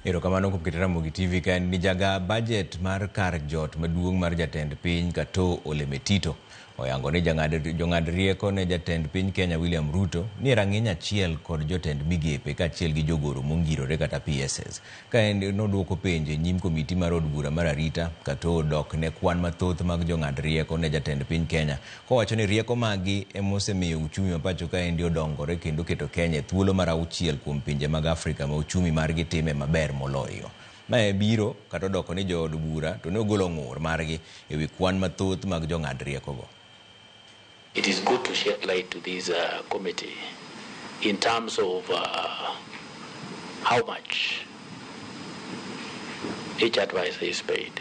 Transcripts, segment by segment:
Erokamano kuom keto Ramogi TV ka en ni jaga budget mar kar jot maduong' mar jatend piny Katoo Ole Metito oyango ni jong'ad rieko ne jatend piny Kenya William Ruto ni e rang'iny achiel kod jotend migepe kaachiel gi jogoro mongirore kata PSs. Ka en nodwoko penjo e nyim komiti mar od bura mar arita, Katoo dok ne kwan mathoth mag jong'ad rieko ne jatend piny Kenya kowacho ni rieko maggi emosemiyo uchumi ma pacho kaendi odongore kendo keto Kenya e thuolo mar auchiel kuom pinje mag Afrika ma uchumi margi time maber moloyo. Mae biro kata odoko ni jood bura to ne ogolo ng'ur margi e wi kwan mathoth mag jong'ad riekogo. It is good to shed light to this committee in terms of how much each advisor is paid.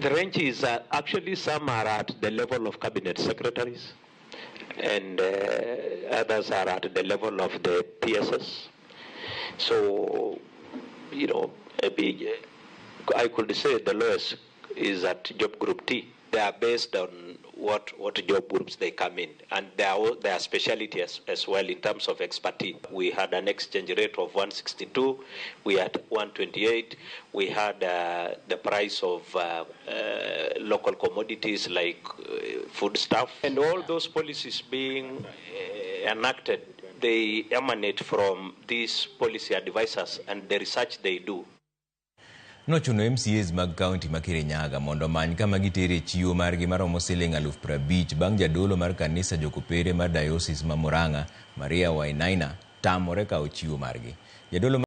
The range is actually some are at the level of cabinet secretaries and others are at the level of the PSS. So, maybe I could say the lowest is at job group T. They are based on what job groups they come in and their speciality as well in terms of expertise. We had an exchange rate of 162, we had 128, we had the price of local commodities like foodstuff. And all those policies being enacted, they emanate from these policy advisors and the research they do. Nochuno MCAs mag kaunti ma Kirinyaga mondo omany kama gitere chiwo margi maromo siling 50,000 bang' jadolo mar kanisa jokopere mar Diocese ma Murang'a, Maria Wainaina, tamore kawo chiwo margi. Jadolo